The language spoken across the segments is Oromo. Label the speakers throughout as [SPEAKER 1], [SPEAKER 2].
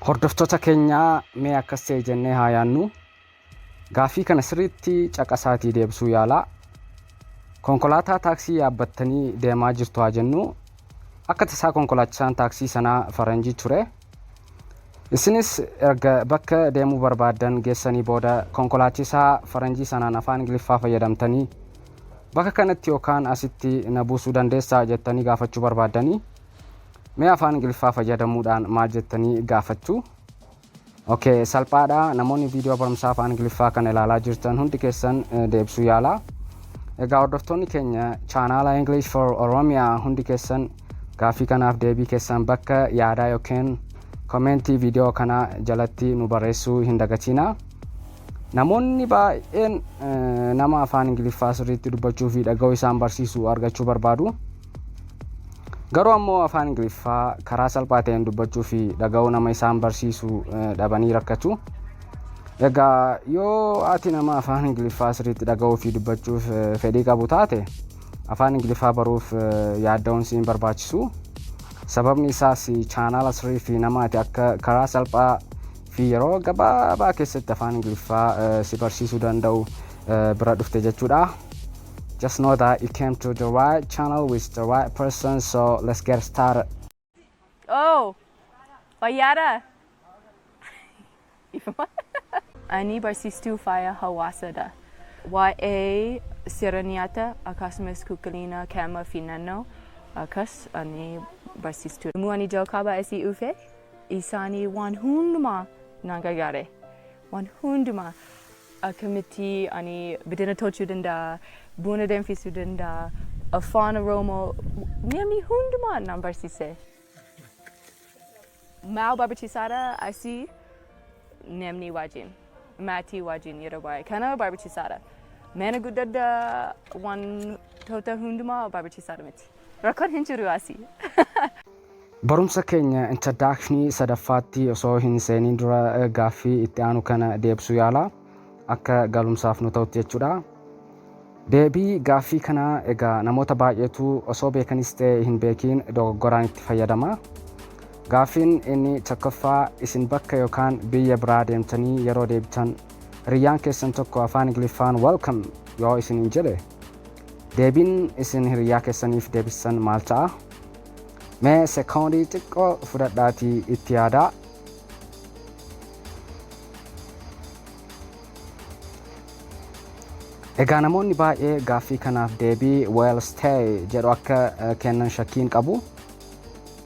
[SPEAKER 1] Hordoftoota keenyaa mee akkas ta'e jennee haa yaannu. Gaaffii kana sirriitti caqasaatii deebisuu yaalaa. Konkolaataa taaksii yaabbattanii deemaa jirtu haa jennu. Akka tasaa konkolaachisaan taaksii sanaa faranjii ture. Isinis erga bakka deemuu barbaaddan geessanii booda konkolaachisaa faranjii sanaan afaan Ingiliffaa fayyadamtanii bakka kanatti yookaan asitti na buusuu dandeessaa jettanii gaafachuu barbaaddanii mee afaan Ingiliffaa fayyadamuudhaan maal jettanii gaafattu? Okay, salphaadha. Namoonni viidiyoo barumsaa afaan Ingiliffaa kana ilaalaa jirtan hundi keessan deebisuu yaalaa. Egaa hordoftoonni keenya chaanaala English for Oromia hundi keessan gaaffii kanaaf deebii keessan bakka yaadaa yookiin komentii viidiyoo kana jalatti nu barreessuu hin dagatinaa. Namoonni baay'een nama afaan Ingiliffaa sirriitti dubbachuu fi dhaga'uu isaan barsiisu argachuu barbaadu. Garuu ammoo afaan Ingiliffaa karaa salphaa ta'een dubbachuu fi dhaga'uu nama isaan barsiisu dhabanii rakkatu. Egaa yoo ati nama afaan Ingiliffaa sirriitti dhaga'uu fi dubbachuuf fedhii qabu taate afaan Ingiliffaa baruuf yaadda'uun si hin barbaachisu. Sababni isaas chaanaala sirrii fi nama ati akka karaa salphaa fi yeroo gabaabaa keessatti afaan Ingiliffaa si barsiisuu danda'u bira dhufte jechuudha. Just know that you came to the right channel with the right person, so let's get started.
[SPEAKER 2] Oh, fayyaadha. Ifama. Ani barsiistuu fayyaa hawaasaadha. Waa'ee seera nyaataa akkasumas qulqullina qaamaa fi naannoo akkas ani barsiistuu. Yommuu ani jalqaba asii dhufe isaanii waan hundumaa nan gargaare. Waan hundumaa. Akkamitti ani biddena tolchuu danda'a, buna danfisuu danda'a, afaan Oromoo namni hundumaa nan barsiise. Maal barbaachisaadha asii namni wajjin, maatii wajjin yeroo baay'ee kana barbaachisaadha. Mana guddaa wantoota hundumaa barbaachisaadha miti. Rakkoon hin jiru asii.
[SPEAKER 1] Barumsa keenya introductionii sadaffaatti osoo hin seeniin dura gaaffii itti aanu kana deebisuu yaala. Akka galumsaaf nu ta'utti jechuudha. Deebii gaaffii kanaa egaa namoota baay'eetu osoo beekanis ta'e hin beekiin dogoggoraan itti fayyadama. Gaaffiin inni tokkoffaa isin bakka yookaan biyya biraa deemtanii yeroo deebitan hiriyyaan keessan tokko afaan Ingiliffaan welcome yoo isiniin jedhe deebiin isin hiriyyaa keessaniif deebistan maal ta'a? Mee sekoondii xiqqoo fudhadhaatii itti yaadaa. Egaa namoonni baay'ee gaaffii kanaaf deebii well stay jedhu akka kennan shakkiin qabu.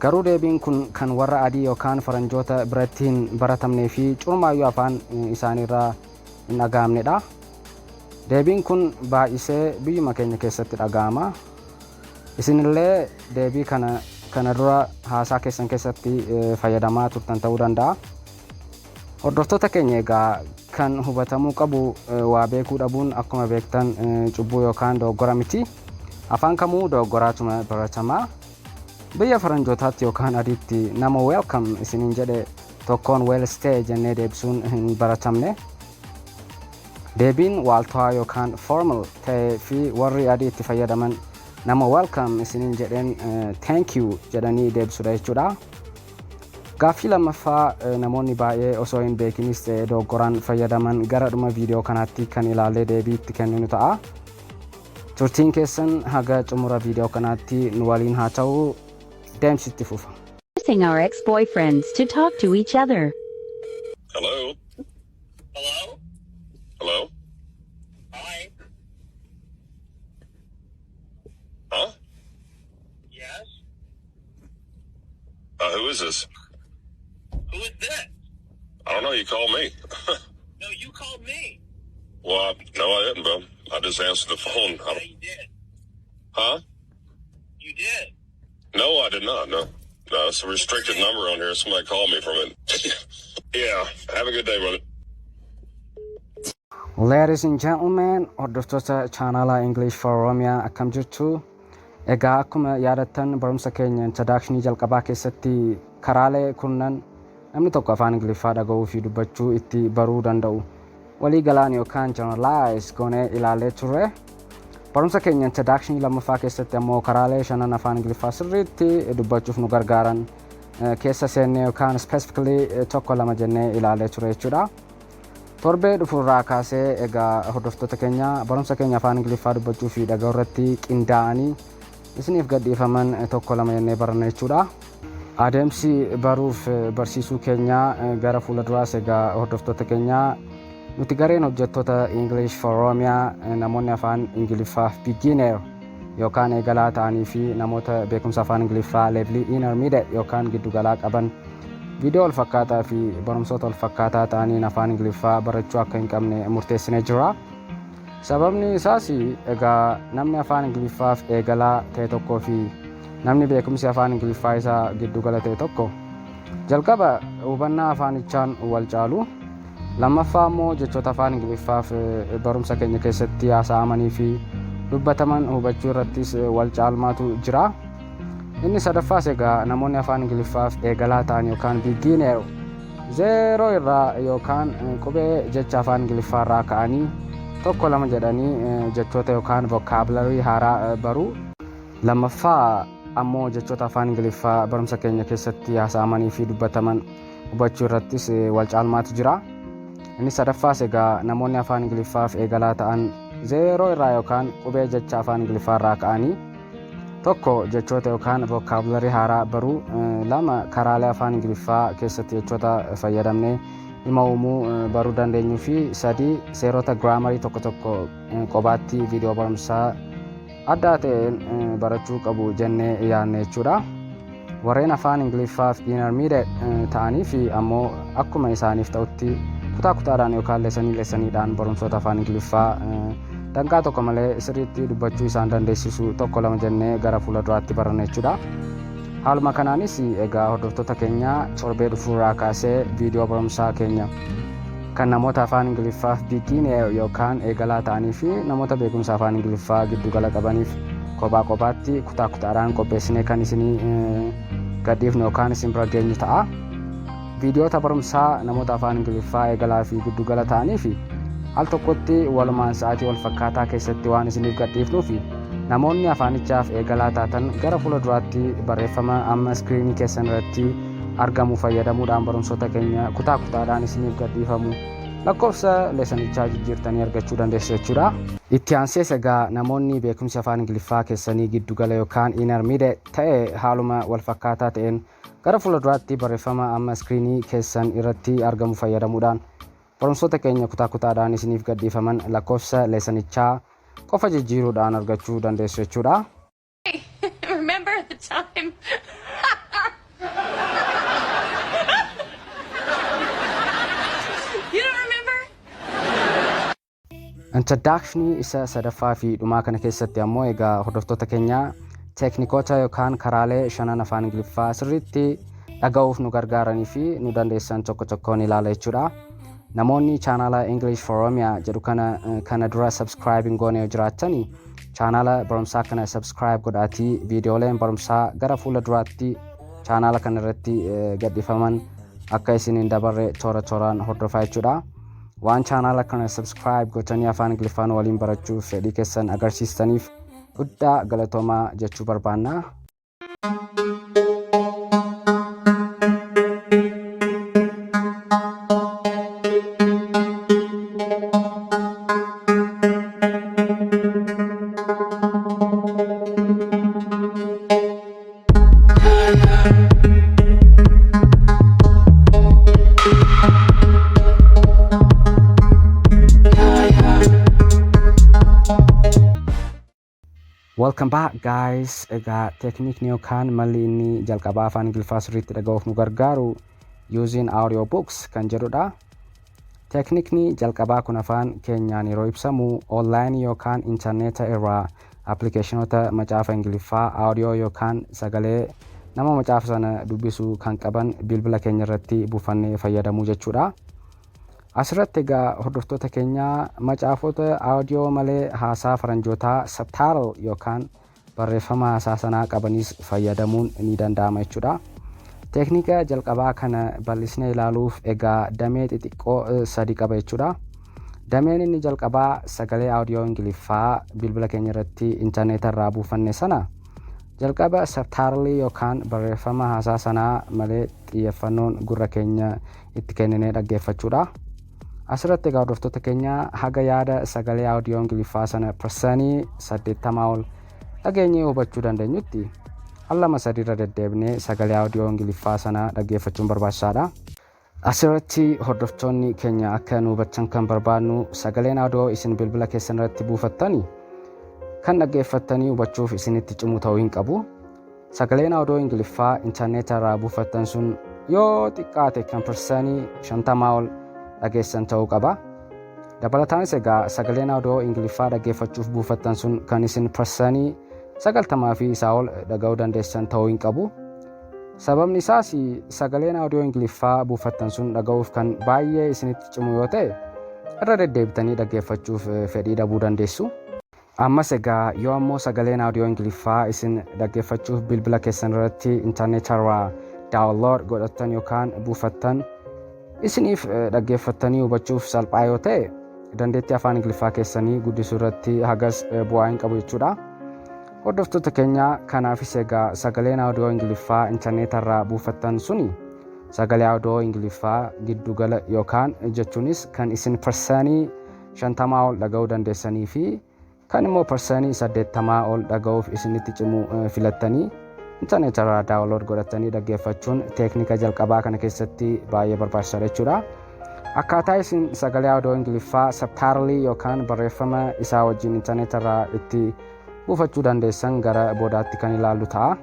[SPEAKER 1] Garuu deebiin kun kan warra adii yookaan faranjoota biratti hin baratamnee fi curmaayyuu afaan isaaniirraa hin dhaga'amnedha. Deebiin kun baay'isee biyyuma keenya keessatti dhaga'ama. Isinillee deebii kana kana dura haasaa keessan keessatti fayyadamaa turtan ta'uu danda'a. Hordoftoota keenya egaa kan hubatamuu qabu waa beekuu dhabuun akkuma beektan cubbuu yookaan dogoggora miti. Afaan kamuu dogoggoraatuma baratama. Biyya faranjootaatti yookaan adiitti nama welcome isiniin jedhe tokkoon well stay jennee deebisuun hin baratamne. Deebiin waaltawaa yookaan formal ta'ee fi warri adii itti fayyadaman nama welcome isiniin jedheen thank you jedhanii deebisuudha jechuudha. Gaaffii lammaffaa namoonni baay'ee osoo hin beekinis ta'e dogoggoraan fayyadaman gara dhuma viidiyoo kanaatti kan ilaallee deebii itti kenninu ta'a. Turtiin keessan haga xumura viidiyoo kanaatti nu waliin haa ta'u deemsi itti fufa.
[SPEAKER 3] Forcing our ex-boyfriends to talk to each other.
[SPEAKER 4] Hello?
[SPEAKER 5] Hello?
[SPEAKER 4] Hello?
[SPEAKER 5] Hi.
[SPEAKER 4] Huh?
[SPEAKER 5] Yes?
[SPEAKER 4] Who is this?
[SPEAKER 5] Who is this?
[SPEAKER 4] I don't know. You called me.
[SPEAKER 5] No, you called me.
[SPEAKER 4] Well, no, I didn't, bro. I just answered the phone. I
[SPEAKER 5] Yeah,
[SPEAKER 4] don't,
[SPEAKER 5] you did.
[SPEAKER 4] huh?
[SPEAKER 5] You did.
[SPEAKER 4] No, I did not. No. No, it's a restricted number on here. Somebody called me from it. Yeah. Have a good day, brother.
[SPEAKER 1] Ladies and gentlemen, hordoftoota chaanaalaa English for Oromia akkam jirtu? Egaa akkuma yaadattan barumsa keenya introductionii jalqabaa keessatti karaalee kurnan namni tokko afaan Ingiliffaa dhaga'uu fi dubbachuu itti baruu danda'u walii galaan yookaan generalize goonee ilaalee turre. Barumsa keenya introductionii lammaffaa keessatti ammoo karaalee shanan afaan Ingiliffaa sirriitti dubbachuuf nu gargaaran keessa seennee yookaan specifically tokko lama jennee ilaalee ture jechuudha. Torbee dhufurraa kaasee egaa, hordoftoota keenya, barumsa keenya afaan Ingiliffaa dubbachuu fi dhaga'uu irratti qindaa'anii isiniif gadhiifaman tokko lama jennee baranna jechuudha. Adeemsi baruuf barsiisuu keenya gara fuula duraas egaa, hordoftoota keenya, nuti gareen hojjettoota English for Oromia namoonni afaan Ingiliffaaf beginner yookaan eegalaa ta'anii fi namoota beekumsa afaan Ingiliffaa levelii intermediate yookaan giddugalaa qaban viidiyoo wal fakkaataa fi barumsoota wal fakkaataa ta'aniin afaan Ingiliffaa barachuu akka hin qabne murteessinee jira. Sababni isaas egaa, namni afaan Ingiliffaaf eegalaa ta'e tokkoo fi namni beekumsi afaan Ingiliffaa isaa giddugala ta'e tokko jalqaba hubannaa afaanichaan wal caalu. Lammaffaa immoo jechoota afaan Ingiliffaaf barumsa keenya keessatti haasa'amanii fi dubbataman hubachuu irrattis wal caalmaatu jira. Inni sadaffaas egaa, namoonni afaan Ingiliffaaf eegalaa ta'an yookaan beginner zero irraa yookaan qubee jecha afaan Ingiliffaa irraa ka'anii tokko lama jedhanii jechoota yookaan vocabulary haaraa baruu. Lammaffaa ammoo jechoota afaan Ingiliffaa barumsa keenya keessatti haasa'amanii fi dubbataman hubachuu irrattis wal caalmaatu jira. Inni sadaffaas egaa, namoonni afaan Ingiliffaaf eegalaa ta'an zero irraa yookaan qubee jecha afaan Ingiliffaa irraa ka'anii tokko jechoota yookaan vocabulary haaraa baruu, lama karaalee afaan Ingiliffaa keessatti jechoota fayyadamnee hima uumuu baruu dandeenyuu fi sadii seerota grammarii tokko tokko qobaatti viidiyoo barumsaa addaa ta'een barachuu qabu jennee yaadne jechuudha. Warreen afaan Ingiliffaaf intermediate ta'anii fi ammoo akkuma isaaniif ta'utti kutaa kutaadhaan yookaan lessonii lessoniidhaan barumsoota afaan Ingiliffaa danqaa tokko malee sirriitti dubbachuu isaan dandeessisu tokko lama jennee gara fuula duraatti baranna jechuudha. Haaluma kanaanis egaa, hordoftoota keenya, torbee dhufuurraa kaasee viidiyoo barumsaa keenya kan namoota afaan Ingiliffaaf beginner yookaan eegalaa ta'anii fi namoota beekumsa afaan Ingiliffaa giddugala qabaniif kophaa kophaatti kutaa kutaadhaan qopheessinee kan isinii gadhiifnu yookaan isin bira geenyu ta'a. Viidiyoota barumsaa namoota afaan Ingiliffaa eegalaa fi giddugala ta'anii fi al tokkotti walumaan sa'aatii wal fakkaataa keessatti waan isiniif gadhiifnuu fi namoonni afaanichaaf eegalaa taatan gara fuula duraatti barreeffama amma screenii keessan irratti argamu fayyadamuudhaan barumsoota keenya kutaa kutaadhaan isiniif gadhiifamu lakkoofsa lessonichaa jijjiirtanii argachuu dandeessu jechuudha. Itti aansees egaa, namoonni beekumsi afaan Ingiliffaa keessanii giddugala yookaan intermediate ta'e haaluma wal fakkaataa ta'een gara fuula duraatti barreeffama amma screenii keessan irratti argamu fayyadamuudhaan barumsoota keenya kutaa kutaadhaan isiniif gadhiifaman lakkoofsa lessonichaa qofa jijjiiruudhaan argachuu dandeessu jechuudha.
[SPEAKER 6] Remember the time? You don't remember?
[SPEAKER 1] Introductionii isa sadaffaa fi dhumaa kana keessatti ammoo egaa, hordoftoota keenya, teeknikoota yookaan karaalee shanan afaan Ingiliffaa sirriitti dhaga'uuf nu gargaaranii fi nu dandeessan tokko tokkoon ilaala jechuudha. Namoonni chaanaala English for Oromia jedhu kana dura subscribe hin goone yoo jiraattani, chaanaala barumsaa kana subscribe godhaatii viidiyooleen barumsaa gara fuula duraatti chaanaala kana irratti gadhiifaman akka isin hin dabarre toora tooraan hordofaa jechuudha. Waan chaanaala kana subscribe gootanii afaan Ingiliffaan waliin barachuuf fedhii keessan agarsiistaniif guddaa galatoomaa jechuu barbaanna. Welcome back, guys. Egaa, teeknikni yookaan malli inni jalqabaa afaan Ingiliffaa sirriitti dhaga'uuf nu gargaaru using audio books kan jedhudha. Teeknikni jalqabaa kun afaan keenyaan yeroo ibsamu onlineii yookaan intarneeta irraa appilikeeshinoota macaafa Ingiliffaa audio yookaan sagalee nama macaafa sana dubbisu kan qaban bilbila keenya irratti buufannee fayyadamuu jechuudha. Asirratti egaa, hordoftoota keenya, macaafota audio malee haasaa faranjootaa subtitle yookaan barreeffama haasaa sanaa qabanis fayyadamuun ni danda'ama jechuudha. Teeknika jalqabaa kana bal'isnee ilaaluuf egaa damee xixiqqoo sadi qaba jechuudha. Dameen inni jalqabaa sagalee audio Ingiliffaa bilbila keenya irratti intarneeta irraa buufanne sana Jalqaba subtitle yookaan barreeffama haasaa sanaa malee xiyyeeffannoon gurra keenya itti kenninee dhaggeeffachuudha. Asirratti egaa, hordoftoota keenya, haga yaada sagalee audio Ingiliffaa sana 80% ol dhageenyee hubachuu dandeenyutti al lama sadiirra deddeebinee sagalee audio Ingiliffaa sana dhaggeeffachuun barbaachisaadha. Asirratti hordoftoonni keenya akka nu hubachan kan barbaadnu, sagaleen audio isin bilbila keessan irratti buufattani kan dhaggeeffattanii hubachuuf isinitti cimu ta'uu hin qabu. Sagaleen audio Ingiliffaa intarneeta irraa buufattan sun yoo xiqqaate kan 50% ol dhageessan ta'uu qaba. Dabalataanis egaa, sagaleen audio Ingiliffaa dhaggeeffachuuf buufattan sun kan isin 90% fi isaa ol dhaga'uu dandeessan ta'uu hin qabu. Sababni isaas, sagaleen audio Ingiliffaa buufattan sun dhaga'uuf kan baay'ee isinitti cimu yoo ta'e, irra deddeebitanii dhaggeeffachuuf fedhii dhabuu dandeessu. Ammas egaa, yoo ammoo sagaleen audio Ingiliffaa isin dhaggeeffachuuf bilbila keessan irratti intarneeta irraa download godhattan yookaan buufattan isiniif dhaggeeffattanii hubachuuf salphaa yoo ta'e, dandeettii afaan Ingiliffaa keessanii guddisuu irratti hagas bu'aa hin qabu jechuudha. Hordoftoota keenya, kanaafis egaa, sagaleen audio Ingiliffaa intarneeta irraa buufattan suni sagalee audio Ingiliffaa giddugala yookaan jechuunis kan isin 50% ol dhaga'uu dandeessanii fi kan immoo 80% ol dhaga'uuf isinitti cimu filattanii intarneeta irraa download godhatanii dhaggeeffachuun teeknika jalqabaa kana keessatti baay'ee barbaachisaadha jechuudha. Akkaataa isin sagalee audio Ingiliffaa subtitle yookaan barreeffama isaa wajjin intarneeta irraa itti buufachuu dandeessan gara boodaatti kan ilaallu ta'a.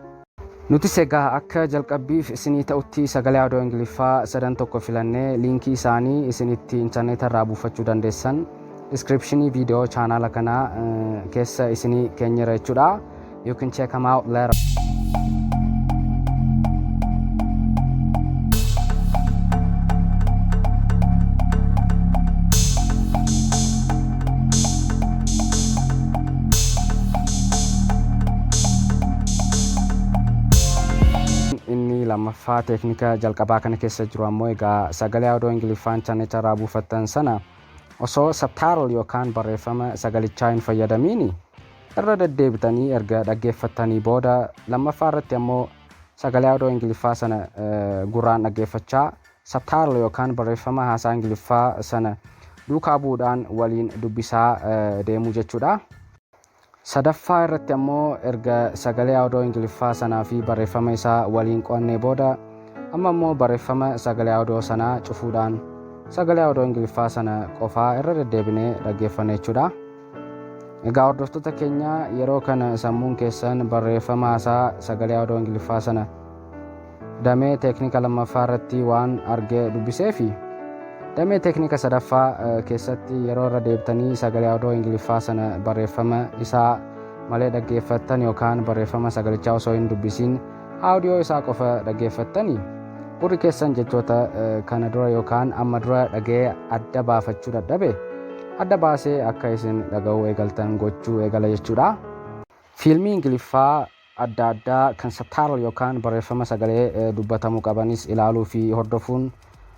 [SPEAKER 1] Nutis egaa akka jalqabbiif isinii ta'utti sagalee audio Ingiliffaa sadan tokko filannee liinkii isaanii isin itti intarneeta irraa buufachuu dandeessan description viidiyoo chaanaala kanaa keessa isinii keenyera jechuudha. You can check them out later. Inni lammaffaa teeknika jalqabaa kana keessa jiru ammoo egaa, sagalee audio Ingiliffaa intarneeta irraa buufattan sana osoo subtitle yookaan barreeffama sagalichaa hin fayyadamiin irra deddeebitanii erga dhaggeeffattanii booda, lammaffaa irratti ammoo sagalee audio Ingiliffaa sana gurraan dhaggeeffachaa subtitle yookaan barreeffama haasaa Ingiliffaa sana duukaa bu'uudhaan waliin dubbisaa deemuu jechuudha. Sadaffaa irratti ammoo, erga sagalee audio Ingiliffaa sanaa fi barreeffama isaa waliin qo'annee booda, amma immoo barreeffama sagalee audio sanaa cufuudhaan sagalee audio Ingiliffaa sana qofaa irra deddeebinee dhaggeeffanna jechuudha. Egaa hordoftoota keenya, yeroo kana sammuun keessan barreeffama haasaa sagalee audio Ingiliffaa sana damee teeknika lammaffaa irratti waan argee dubbisee fi damee teeknika sadaffaa keessatti yeroo irra deebitanii sagalee audio Ingiliffaa sana barreeffama isaa malee dhaggeeffattan yookaan barreeffama sagalichaa osoo hin dubbisiin audio isaa qofa dhaggeeffattani, gurri keessan jechoota kana dura yookaan amma dura dhaga'ee adda baafachuu dadhabe adda baasee akka isin dhaga'uu eegaltan gochuu eegala jechuudha. Fiilmii Ingiliffaa adda addaa kan subtitle yookaan barreeffama sagalee dubbatamuu qabanis ilaaluu fi hordofuun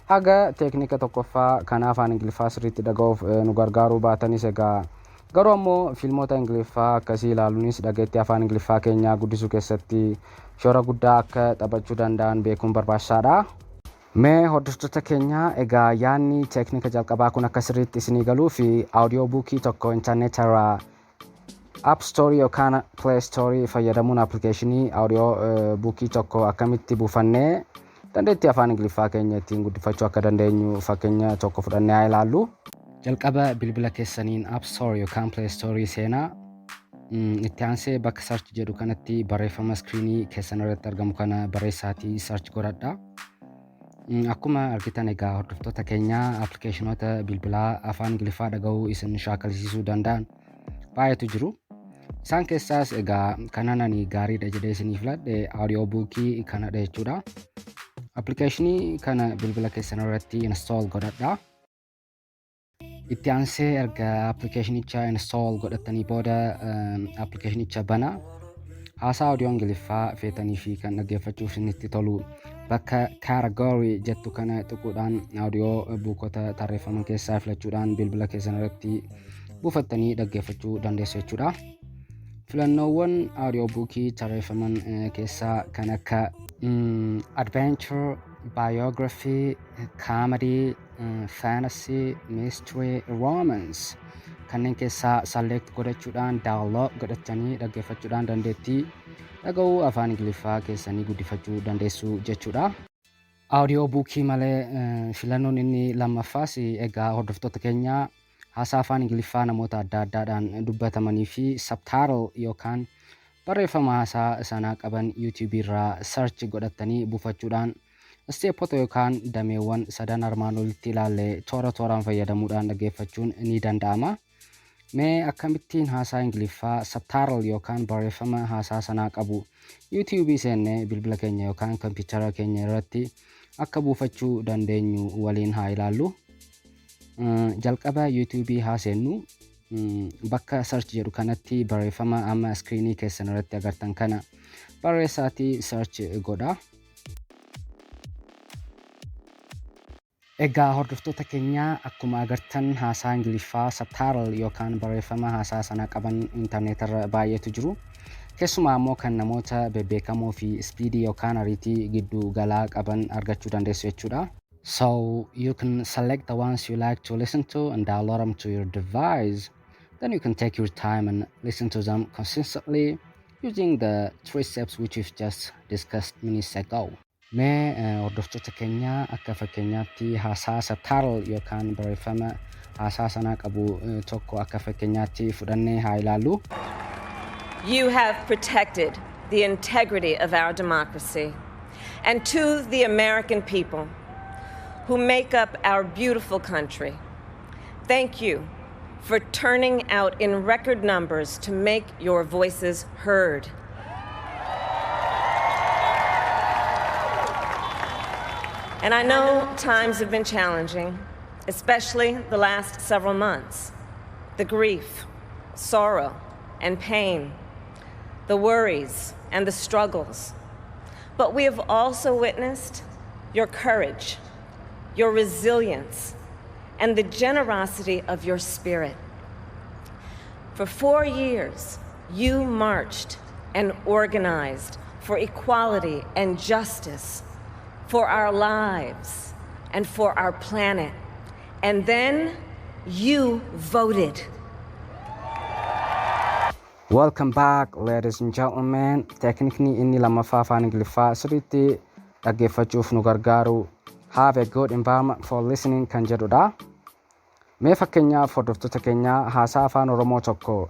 [SPEAKER 1] haga teeknika tokkoffaa kana afaan Ingiliffaa sirriitti dhaga'uuf nu gargaaruu baatanis egaa, garuu ammoo fiilmoota Ingiliffaa akkasii ilaaluunis dhageettii afaan Ingiliffaa keenyaa guddisuu keessatti shoora guddaa akka taphachuu danda'an beekuun barbaachisaadha. Mee hordoftoota keenya, egaa yaadni teeknika jalqabaa kun akka sirriitti isinii galuu fi audio bookii tokko intarneeta irraa App Store yookaan Play Store fayyadamuun appilikeeshinii audio bookii tokko akkamitti buufannee dandeettii afaan Ingiliffaa keenya ittiin guddifachuu akka dandeenyu fakkeenya tokko fudhannee haa ilaallu. Jalqaba bilbila keessaniin App Store yookaan Play Store seenaa. Itti aansee bakka search jedhu kanatti barreeffama iskiriinii keessan irratti argamu kana barreessaatii search godhadha. Akkuma argitan egaa, hordoftoota keenya, appilikeeshinoota bilbilaa afaan Ingiliffaa dhaga'uu isin shaakalsiisuu danda'an baay'eetu jiru. Isaan keessaas egaa kanan ani gaariidha jedhee isinii filadhe audio bookii kanadha jechuudha. Appilikeeshinii kana bilbila keessan irratti install godhadha. Itti aansee erga appilikeeshinicha install godhatanii booda appilikeeshinicha bana. Haasaa audio Ingiliffaa feetanii fi kan dhaggeeffachuuf isinitti tolu bakka category jettu kana tuquudhaan audio bookota tarreeffaman keessaa filachuudhaan bilbila keessan irratti buufattanii dhaggeeffachuu dandeessu jechuudha. Filannoon Filannoowwan audiobookii tarreeffaman keessaa kan akka adventure, biography, comedy, fantasy, mystery, romance kanneen keessaa select godhachuudhaan download godhatanii dhaggeeffachuudhaan dandeettii dhaga'uu afaan Ingiliffaa keessanii guddifachuu dandeessu jechuudha. Audio bookii malee filannoon inni lammaffaas egaa, hordoftoota keenya, haasaa afaan Ingiliffaa namoota adda addaadhaan dubbatamanii fi subtitle yookaan barreeffama haasaa sanaa qaban YouTube irraa search godhatanii buufachuudhaan stepoota yookaan dameewwan sadan armaan olitti ilaalle toora tooraan fayyadamuudhaan dhaggeeffachuun ni danda'ama. Mee akkamittiin haasaa Ingiliffaa subtitle yookaan barreeffama haasaa sanaa qabu YouTube seennee bilbila keenya yookaan kompiitara keenya irratti akka buufachuu dandeenyu waliin haa ilaallu. Jalqaba YouTube haa seennu. Bakka search jedhu kanatti barreeffama amma screenii keessan irratti agartan kana barreessaatii search godha. Egaa hordoftoota keenya, akkuma agartan haasaa Ingiliffaa subtitle yookaan barreeffama haasaa sanaa qaban intarneetarra baay'eetu jiru. Keessumaa immoo kan namoota bebbeekamoo fi speedii yookaan ariitii giddu galaa qaban argachuu dandeessu jechuudha. So you can select the ones you like to listen to and download them to your device. Then you can take your time and listen to them consistently using the three steps which we've just discussed minutes ago. Mee hordoftoota keenya, akka fakkeenyaatti haasaa subtitle yookaan barreeffama haasaa sanaa qabu tokko akka fakkeenyaatti fudhannee haa ilaallu.
[SPEAKER 6] You have protected the integrity of our democracy. And to the American people who make up our beautiful country, thank you for turning out in record numbers to make your voices heard. And I know times have been challenging, especially the last several months. The grief, sorrow, and pain, the worries and the struggles. But we have also witnessed your courage, your resilience, and the generosity of your spirit. For 4 years, you marched and organized for equality and justice, for our lives and for our planet. And then you voted.
[SPEAKER 1] Welcome back, ladies and gentlemen. Teeknikni inni lammaffaa afaan Ingiliffaa sirriitti dhaggeeffachuuf nu gargaaru "have a good environment for listening" kan jedhudha. Mee fakkeenyaaf, hordoftoota keenyaa, haasaa afaan Oromoo tokko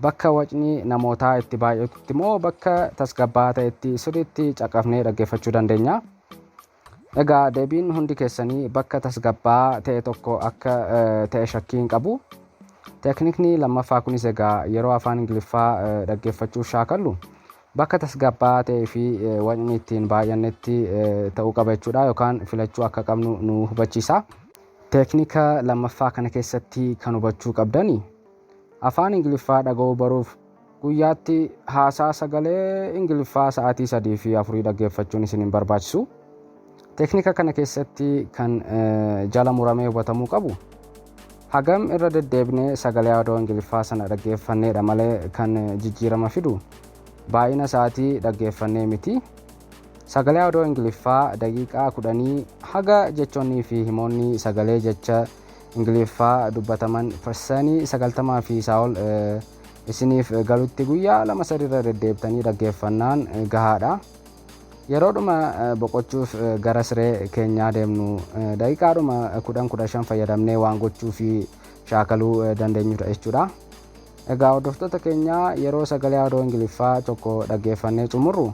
[SPEAKER 1] bakka wacni namootaa itti baay'atutti moo bakka tasgabbaa'aa ta'etti sirriitti caqafnee dhaggeeffachuu dandeenya? Egaa deebiin hundi keessanii bakka tasgabbaa'aa ta'e tokko akka ta'e shakkii hin qabu. Teeknikni lammaffaa kunis egaa yeroo afaan Ingiliffaa dhaggeeffachuuf shaakallu bakka tasgabbaa'aa ta'ee fi wacni ittiin baay'annetti ta'uu qaba jechuudha yookaan filachuu akka qabnu nu hubachiisa. Teeknika lammaffaa kana keessatti kan hubachuu qabdani, afaan Ingiliffaa dhaga'uu baruuf guyyaatti haasaa sagalee Ingiliffaa sa'aatii 3 fi 4 dhaggeeffachuun isin hin barbaachisu. Teeknika kana keessatti kan jala muramee hubatamuu qabu, hagam irra deddeebinee sagalee audio Ingiliffaa sana dhaggeeffanneedha malee kan jijjiirama fidu baay'ina sa'aatii dhaggeeffannee miti. Sagalee audio Ingiliffaa daqiiqaa 10 haga jechoonnii fi himoonni sagalee jecha Ingiliffaa dubbataman 90% fi isaa ol isiniif galutti guyyaa lama sadiirra deddeebitanii dhaggeeffannaan gahaadha. Yeroodhuma boqochuuf gara siree keenyaa deemnu daqiiqaadhuma 10, 15 fayyadamnee waan gochuu fi shaakaluu dandeenyudha jechuudha. Egaa hordoftoota keenyaa, yeroo sagalee audio Ingiliffaa tokko dhaggeeffannee xumurru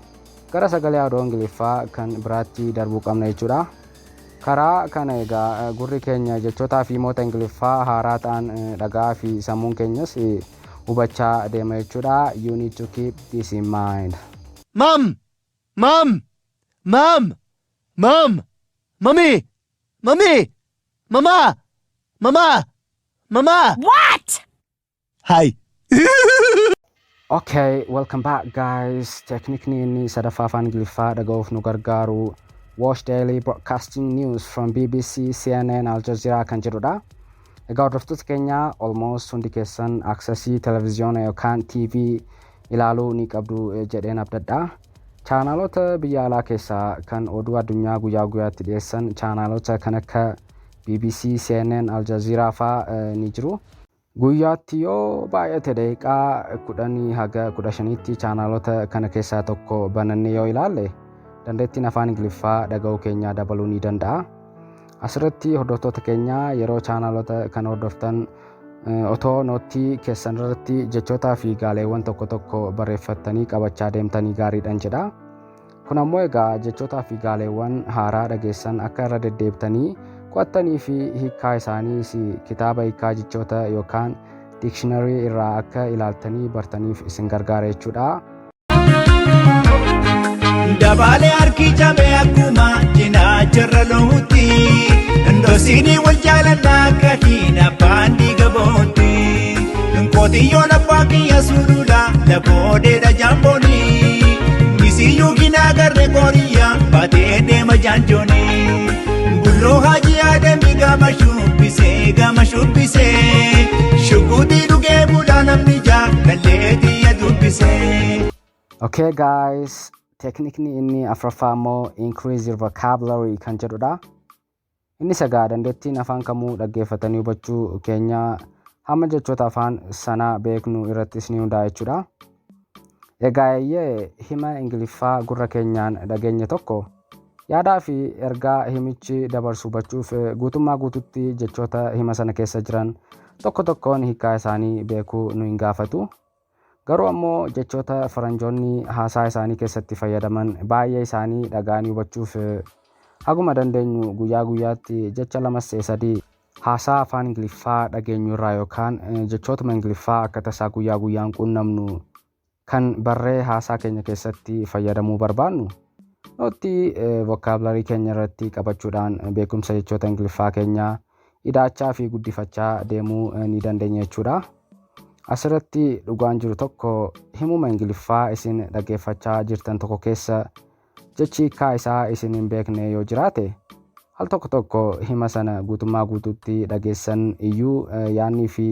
[SPEAKER 1] gara sagalee audio Ingiliffaa kan biraatti darbuu qabna jechuudha. Karaa kana egaa gurri keenya jechootaa fi himoota Ingiliffaa haaraa ta'an dhaga'aa fi sammuun keenyas hubachaa deema jechuudha. You need to keep this in mind.
[SPEAKER 7] Mum! Mum! Mum! Mum! Mummy! Mummy! Mama! Mama! Mama!
[SPEAKER 6] What?
[SPEAKER 7] Hi.
[SPEAKER 1] Okay, welcome back, guys. Teeknikni inni sadaffaa afaan Ingiliffaa dhaga'uuf nu gargaaru "Watch Daily Broadcasting News from BBC, CNN, Al Jazeera" kan jedhudha. Egaa hordoftoota keenya, almost hundi keessan accessii televiziyoona yookaan TV Ilaaluu ni qabdu jedheen abdadha. Chaanaalota biyya alaa keessaa kan oduu addunyaa guyyaa guyyaatti dhiyeessan chaanaalota kan akka BBC, CNN, Al Jazeera fa'aa ni jiru. Guyyaatti yoo baay'ate daqiiqaa 10 haga 15tti chaanaalota kana keessaa tokko banannee yoo ilaalle, dandeettiin afaan Ingiliffaa dhaga'uu keenyaa dabaluu ni danda'a. Asirratti hordoftoota keenya, yeroo chaanaalota kana hordoftan otoo noottii keessan irratti jechootaa fi gaaleewwan tokko tokko barreeffattanii qabachaa deemtanii gaariidhan jedha. Kun ammoo egaa jechootaa fi gaaleewwan haaraa dhageessan akka irra deddeebitanii qo'attanii fi hiikkaa isaaniis kitaaba hiikkaa jechoota yookaan dictionary irraa akka ilaaltanii bartaniif isin gargaara jechuudha.
[SPEAKER 8] Dabaalee harki cabee akkuma cinaacha lo'utti. Ndosinii wal jaalannaa akka hin abbaan dhiiga bootti. Qotiyyoon abbaa kiyya sulula laboodeedha jaambooni. Isiyyuu ginaa garree qooriyyaa baatee deema jaanjooni. Bulloo Hajii Adamii gama shubbisee gama shubbisee. Shuguutii dhugee bulaa namni jaalallee xiyya dubbisee.
[SPEAKER 1] Okay guys, teeknikni inni afuraffaa immoo "increase your vocabulary" kan jedhudha. Innis egaa dandeettiin afaan kamuu dhaggeeffatanii hubachuu keenya hamma jechoota afaan sanaa beeknu irrattis ni hundaa'a jechuudha. Egaa eeyyee, hima Ingiliffaa gurra keenyaan dhageenye tokko yaadaa fi ergaa himichi dabarsu hubachuuf guutummaa guututti jechoota hima sana keessa jiran tokko tokkoon hiikaa isaanii beekuu nu hin gaafatu. Garuu ammoo jechoota faranjoonni haasaa isaanii keessatti fayyadaman baay'ee isaanii dhaga'anii hubachuuf haguma dandeenyu guyyaa guyyaatti jecha lamas ta'e sadii haasaa afaan Ingiliffaa dhageenyu irraa yookaan jechootuma Ingiliffaa akka tasaa guyyaa guyyaan quunnamnu kan barree haasaa keenya keessatti fayyadamuu barbaannu noottii vocabulary keenya irratti qabachuudhaan beekumsa jechoota Ingiliffaa keenyaa idaachaa fi guddifachaa deemuu ni dandeenya jechuudha. Asirratti dhugaan jiru tokko, himuma Ingiliffaa isin dhaggeeffachaa jirtan tokko keessa jechi hiikkaa isaa isin hin beekne yoo jiraate, al tokko tokko hima sana guutummaa guutuutti dhageessan iyyuu yaadnii fi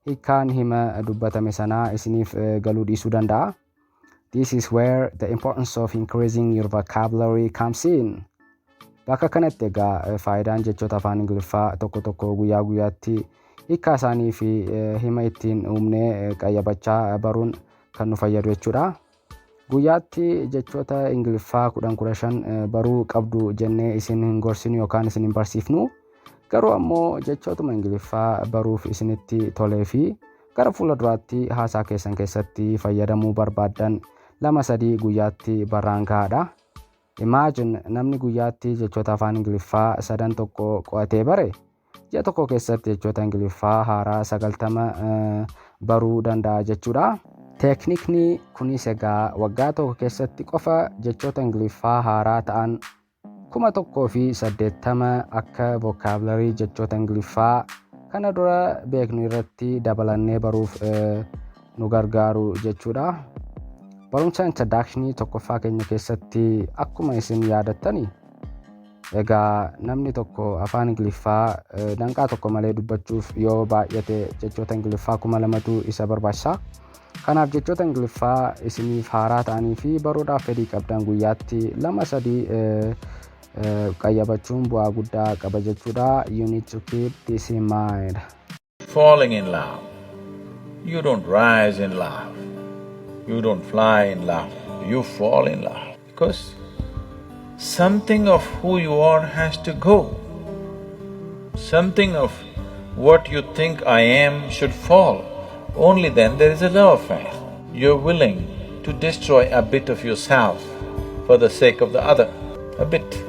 [SPEAKER 1] hiikkaan hima dubbatame sanaa isiniif galuu dhiisuu danda'a. This is where the importance of increasing your vocabulary comes in. Bakka kanatti egaa faayidaan jechoota afaan Ingiliffaa tokko tokko guyyaa guyyaatti hiikkaa isaanii fi hima ittiin uumnee qayyabachaa baruun kan nu fayyadu jechuudha. Guyyaatti jechoota Ingiliffaa 10 15 baruu qabdu jennee isin hin gorsinu yookaan isin hin barsiifnu. Garuu ammoo jechootuma Ingiliffaa baruuf isinitti tolee fi gara fuula duraatti haasaa keessan keessatti fayyadamuu barbaaddan lama sadii guyyaatti barraan gahaadha. Imagine, namni guyyaatti jechoota afaan Ingiliffaa sadan tokko qo'atee bare ji'a tokko keessatti jechoota Ingiliffaa haaraa 90 baruu danda'a jechuudha. Teeknikni kunis egaa waggaa tokko keessatti qofa jechoota Ingiliffaa haaraa ta'an 1080 akka vocabulary jechoota Ingiliffaa kana dura beeknu irratti dabalannee baruuf nu gargaaru jechuudha. Barumsa introductionii tokkoffaa keenya keessatti akkuma isin yaadattani, egaa namni tokko afaan Ingiliffaa danqaa tokko malee dubbachuuf yoo baay'ate jechoota Ingiliffaa 2000tu isa barbaachisa. Kanaaf jechoota Ingiliffaa isiniif haaraa ta'anii fi baruudhaaf fedhii qabdan guyyaatti lama sadii qayyabachuun bu'aa guddaa qaba jechuudha. You need to keep this in mind.
[SPEAKER 9] Falling in love. You don't rise in love. You don't fly in love. You fall in love. Because something of who you are has to go. Something of what you think I am should fall. Only then there is a love affair. You're willing to destroy a bit of yourself for the sake of the other, a bit.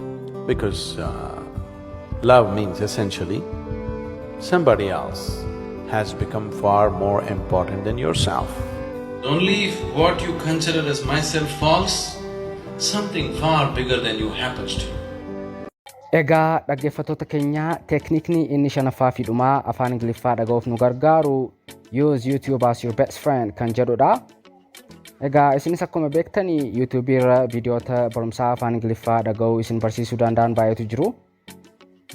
[SPEAKER 10] Because love means essentially somebody else has become far more important than yourself.
[SPEAKER 9] Only if what you consider as myself falls, something far bigger than you happens to you.
[SPEAKER 1] Egaa dhaggeeffattoota keenya, teeknikni inni shanaffaa fi dhumaa afaan Ingiliffaa dhaga'uuf nu gargaaru "use YouTube as your best friend" kan jedhudha. Egaa isinis akkuma beektanii, YouTube irra viidiyoota barumsaa afaan Ingiliffaa dhaga'uu isin barsiisuu danda'an baay'eetu jiru.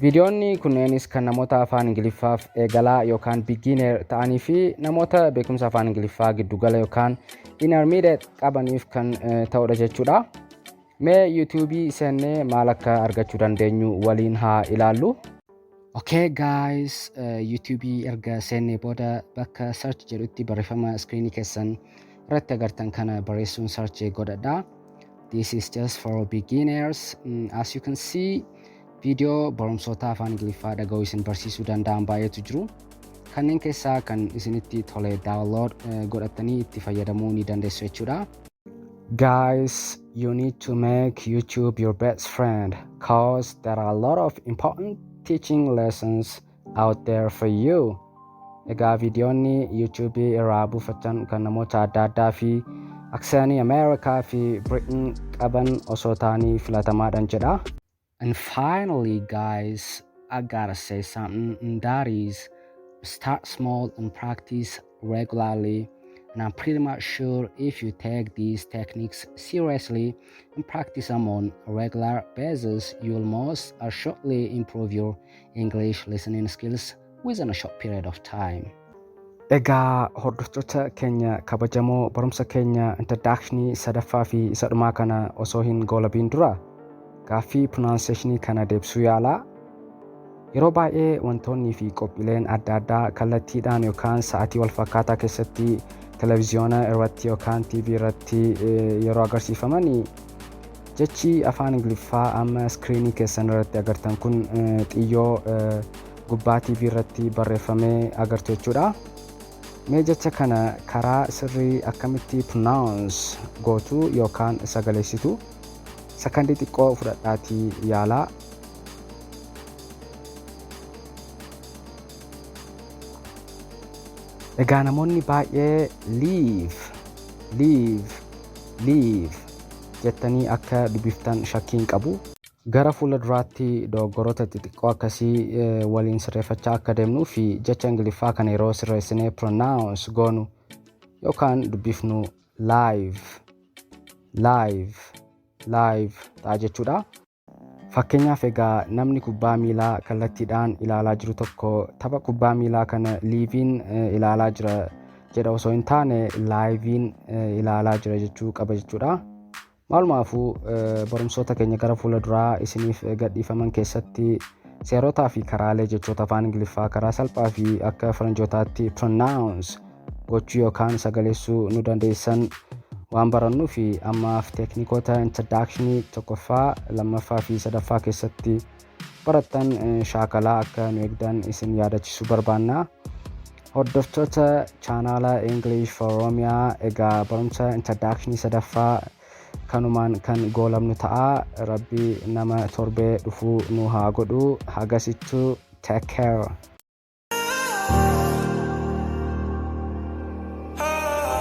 [SPEAKER 1] Viidiyoonni kunneenis kan namoota afaan Ingiliffaaf eegalaa yookaan beginner ta'anii fi namoota beekumsa afaan Ingiliffaa giddugala yookaan intermediate qabaniif kan ta'udha jechuudha. Mee YouTubeii seennee maal akka argachuu dandeenyu waliin haa ilaallu. Okay guys, YouTubeii erga seennee booda bakka search jedhutti barreeffama screenii keessan irratti agartan kana barreessuun search godhadha. This is just for beginners. As you can see, viidiyoo barumsoota afaan Ingiliffaa dhaga'uu isin barsiisuu danda'an baay'eetu jiru. Kanneen keessaa kan isinitti tole download godhatanii itti fayyadamuu ni dandeessu jechuudha. Guys, you need to make YouTube your best friend, cause there are a lot of important teaching lessons out there for you. Egaa viidiyoonni YouTube irraa buufatan kan namoota adda addaa fi aksaanii Ameerikaa fi Britain qaban osoo ta'anii filatamaadhaan jedha. And finally guys, I gotta say something, and that is start small and practice regularly. And I'm pretty much sure if you take these techniques seriously and practice them on a regular basis, you will most assuredly improve your English listening skills within a short period of time. Egaa hordoftoota keenya kabajamoo, barumsa keenya introductionii sadaffaa fi isa dhumaa kana osoo hin goolabiin dura gaaffii pronunciationii kana deebisuu yaalaa. Yeroo baay'ee wantoonni fi qophiileen adda addaa kallattiidhaan yookaan sa'aatii wal fakkaataa keessatti televiziyoona irratti yookaan TV irratti yeroo agarsiifaman, jechi afaan Ingiliffaa amma screenii keessan irratti agartan kun xiyyoo gubbaa TV irratti barreeffamee agartu jechuudha. Mee jecha kana karaa sirrii akkamitti pronounce gootu yookaan sagaleessitu? Sakandii xiqqoo fudhadhaatii yaalaa. Egaa namoonni baay'ee leave, leave, leave jettanii akka dubbiftan shakkii hin qabu. Gara fuula duraatti dogoggoroota xixiqqoo akkasii waliin sirreeffachaa akka deemnuu fi jecha Ingiliffaa kana yeroo sirreessinee pronounce goonu yookaan dubbifnu live, live, live ta'a jechuudha. Fakkeenyaaf egaa namni kubbaa miilaa kallattiidhaan ilaalaa jiru tokko tapha kubbaa miilaa kana liiviin ilaalaa jira jedha osoo hin taane liveiin ilaalaa jira jechuu qaba jechuudha. Maalumaafuu barumsoota keenya gara fuula duraa isiniif gadhiifaman keessatti seerotaa fi karaalee jechoota afaan Ingiliffaa karaa salphaa fi akka faranjootaatti pronounce gochuu yookaan sagaleessuu nu dandeessan waan barannuu fi ammaaf teeknikoota introductionii tokkoffaa, lammaffaa fi sadaffaa keessatti barattan shaakalaa akka nu eegdan isin yaadachiisuu barbaanna. Hordoftoota chaanaala English for Oromiyaa, egaa barumsa introductionii sadaffaa kanumaan kan goolabnu ta'a. Rabbi nama torbee dhufuu nu haa godhu. Hagasittuu take care.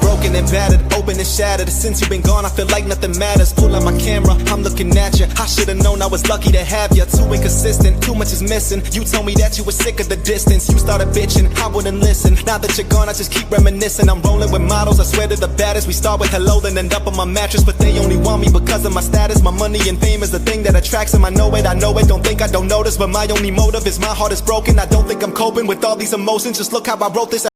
[SPEAKER 11] Broken and battered, open and shattered. Since you've been gone, I feel like nothing matters. Pull out my camera, I'm looking at you. I should've known I was lucky to have you. Too inconsistent, too much is missing. You told me that you were sick of the distance. You started bitching, I wouldn't listen. Now that you're gone, I just keep reminiscing. I'm rolling with models, I swear to the baddest. We start with hello, then end up on my mattress. But they only want me because of my status. My money and fame is the thing that attracts them. I know it, I know it. Don't think I don't notice. But my only motive is my heart is broken. I don't think I'm coping with all these emotions. Just look how I wrote this.